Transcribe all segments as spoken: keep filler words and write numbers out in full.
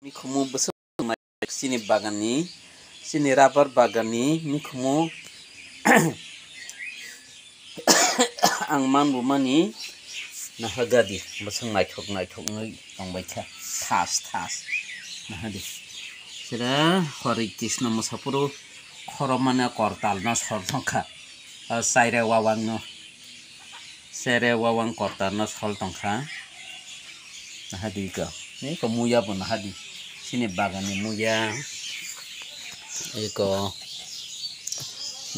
Mikhumu bwswk chini baganni, chini rubber baganni mikhumu ang manbumani naha gadi bwswk naithok naithok wngwi tongbaikha, thas thas. Nahadi, sira Hare Krishna mwsapuru khorokmani kortalno sol tongkha, o chaire wawangno. Sere wawang kortarno sol tongkha. Nahadi ko. Ni ko muya bo nahadi. Chini baganni muya. Iko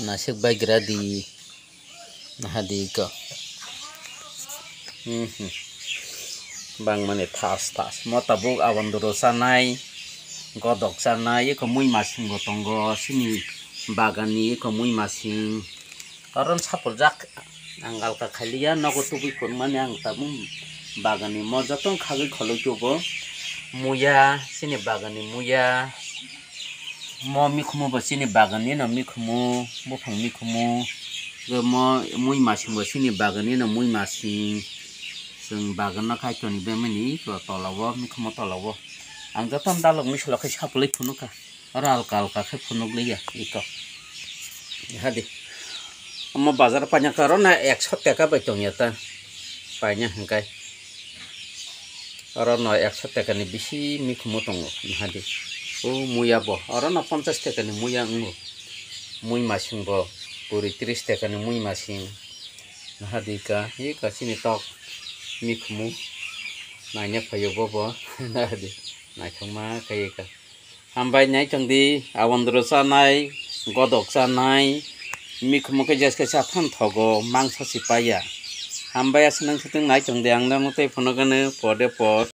nasik baigra di. Nahadi ko. Mhm. Bangmani thas thas. Mo tabuk abondoro chanai. Godok chanai. Iko mui masing bo tongo. Chini baganni iko mui masing. Oro no sapuljak ang alka khailiya, nogo tubui phunukmani ang tabuk baganni mo joto khagwi kholoi tubo. Muya, chini baganni muya, mo mikhumu bo chini baganni no mikhumu, buphang mikhumu, mo mui masing bo chini baganni no mui masing. Chwng bagan no kaitor ni bemani tola o, mikhumu tola o. Ang joto dalok ni salo khai sapulwi phunukha. Oro alka alka khe phunukliya iko. Hadi. Omo bazar paina khe oro na ekso teka bai tongya ta. Paina hwnkhe. Oro no ekso teka ni bisi mikhumu tongo. Hadi. O muya bo. Oro no ponchas teka ni muya wngo. Mui masing bo. Kuri tris teka ni mui masing. Hadi ka. Iko chini tok. Mikhumu. Naina phaio bobo. Hadi. Naithokma khe iko. Hambai nai tong di, abondoro chanai, godok chanai, mikhumu khe jeske cha phan thogo, mangsa si paiya. Hambai aswk nang swtwng nai tong di, ang nang tei phunukgwno pode pod.